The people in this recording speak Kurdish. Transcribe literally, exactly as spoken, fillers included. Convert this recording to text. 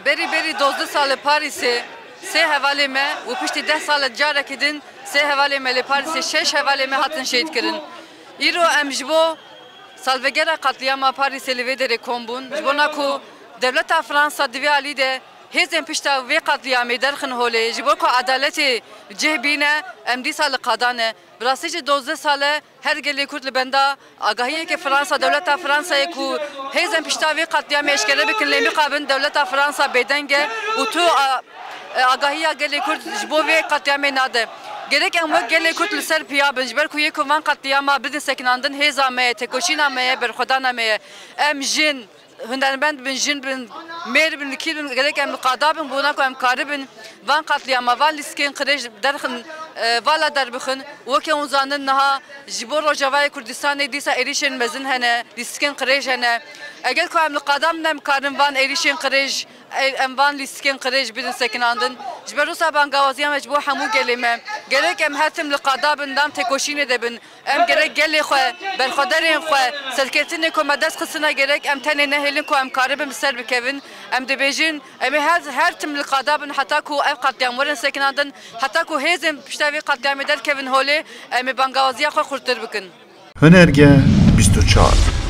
Berî berî dozdeh sal li Parîsê sê hevalê me û piştî deh sal carekî din sê hevalê me li Parîsê, şeş hevalê me hatin şehîd kirin. Îro em ji bo salvegera qatliyama Parîsê li vê derê kom bûn. Ji bona ku dewleta Fransa di vê alî de hêzên pişta vê qatliyamê derxin holê, ji bo ku edaletê cih bîne, em dîsa li qada ne. Bi rastî jî dozdeh sal e her gelê Kurd li benda agahiyeke Fransa, dewleta Fransayê ku hêzên pişta vê qatliyamê eşkere bikin, lê mixabin dewleta Fransa bêdeng e û tu, a, e, agahiya gelê Kurd ji bo vê qatliyamê nade. Gerek em wek gelê Kurd li ser piya bin, ji ber ku yê ku van qatliyama bidin sekinandin hêza me ye, tekoşîna me ye, berxwedana me ye. Em jin, hunermend bin, jin bin, mêr bin, li kî bin, gerek em li qada bin, bona ku em karibin van qatliyama, van lîstikên qirêj derxin, e, vala derbixin. Weke hûn zanin niha ji bo Rojavayê Kurdistanê dîsa êrîşên mezin hene, lîstikên qirêj hene. Eger ku em li qada bin, em karin van êrîşên qirêj, e, em van lîstikên qirêj bidin sekinandin. Ji ber wisa bangawaziya me ji bo hemû gelê me. Gerek em her tim li qada bin, dan têkoşînê de bin. Em gerek gelê xwe, berxwederên xwe, serkeftinê ku me dest xistine gerek em tenê nehêlin ku em karibin bi ser bikevin. Em dibêjin, em ê her, her tim li qada bin heta ku ev qatliyam werin sekinandin, heta ku hêzên pişta vê qatliyamê derkevin holê, em ê bangawaziya xwe xurttir bikin. Hunerge bîst û çar.